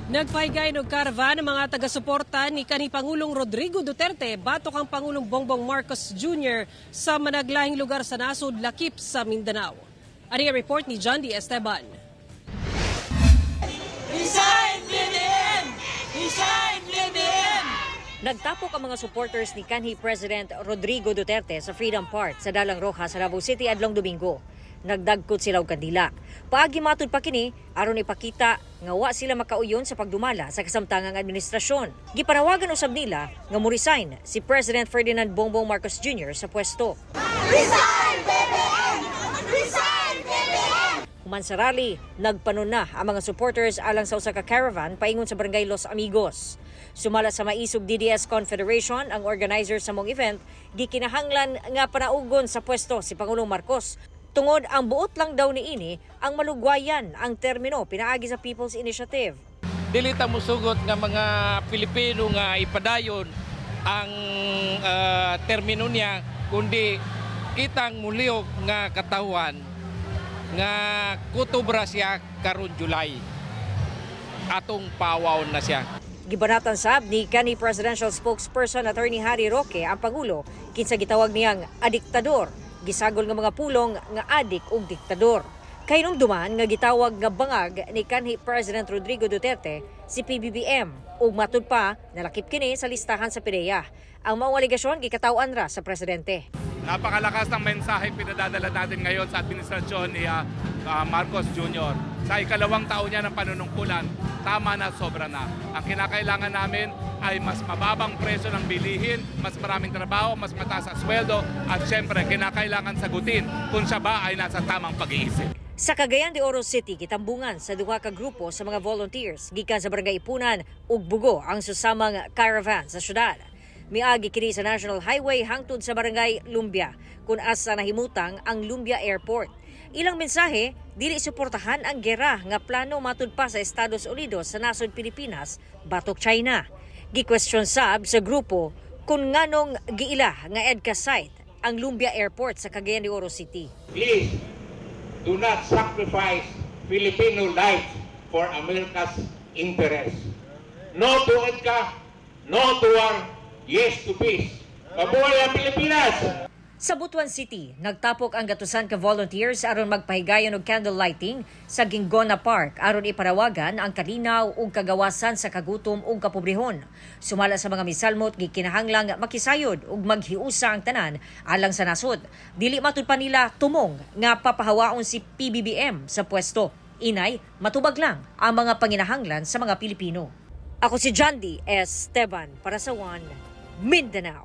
Nagpahigayon og caravan ang mga taga-suporta ni kanhi Pangulong Rodrigo Duterte batok ang Pangulong Bongbong Marcos Jr. sa managlahing lugar sa nasod, lakip sa Mindanao. Ani ang report ni John D. Esteban. Resign, BBM! Resign, BBM! Nagtapok ang mga supporters ni kanhi President Rodrigo Duterte sa Freedom Park sa Dalang Roxas sa Davao City adlong Domingo. Nagdagkot sila og kandila. Paagi matud pa kini aron ipakita nga wa sila makauyon sa pagdumala sa kasamtangang administrasyon. Gipanawagan usab nila nga mo-resign si President Ferdinand Bongbong Marcos Jr. sa pwesto. Resign, BBM! Resign, BBM! Human sa rally, nagpanuna ang mga supporters alang sa usa ka caravan paingon sa Barangay Los Amigos. Sumala sa Maisug DDS Confederation, ang organizer sa maong event, gikinahanglan nga panaugon sa pwesto si Pangulong Marcos. Tungod ang buot lang daw niini ang malugwayan ang termino pinaagi sa People's Initiative. Dili ta musugot nga mga Pilipino nga ipadayon ang termino niya, kundi kitang mulihok nga katawhan nga kutubra siya karon July, atong pawawon na siya. Gibanatan sab ni kanhi presidential spokesperson Attorney Harry Roque ang pangulo, kinsa gitawag niyang adiktador. Gisagol nga mga pulong nga adik ug diktador. Kahinumduman nga gitawag nga bangag ni kanhi President Rodrigo Duterte si PBBM ug matud pa nalakip kini sa listahan sa PDEA. Ang maong alegasyon gikataw-an ra sa presidente. Napakalakas ng mensahe pinadadala natin ngayon sa administrasyon ni Marcos Jr. Sa ikalawang taon niya ng panunungkulan, tama na, sobra na. Ang kinakailangan namin ay mas mababang presyo ng bilihin, mas maraming trabaho, mas mataas ang sweldo, at syempre kinakailangan sagutin kung siya ba ay nasa tamang pag-iisip. Sa Cagayan de Oro City, gitambungan sa duha ka grupo sa mga volunteers gikan sa Barangay Ipunan ug Bugo ang susamang caravan sa syudad. Miagi kini sa National Highway hangtod sa Barangay Lumbia, kung asa nahimutang ang Lumbia Airport. Ilang mensahe, dili suportahan ang gera nga plano matud pa sa Estados Unidos sa nasod Pilipinas batok China. Gi-question sab sa grupo kung nganong giila nga EDCA site ang Lumbia Airport sa Cagayan de Oro City. Please do not sacrifice Filipino lives for America's interest. No to EDCA, no to war, yes to peace. Mabuhay ang Pilipinas! Sa Butuan City, nagtapok ang gatusan ka volunteers aron magpahigayon og candle lighting sa Guingona Park aron ipanawagan ang kalinaw ug kagawasan sa kagutom ug kapobrehon. Sumala sa mga misalmot, gikinahanglang makisayod ug maghiusa ang tanan alang sa nasod. Dili matud pa nila tumong nga papahawaon si PBBM sa pwesto. Inay, matubag lang ang mga panginahanglan sa mga Pilipino. Ako si John D. Esteban para sa One Mindanao.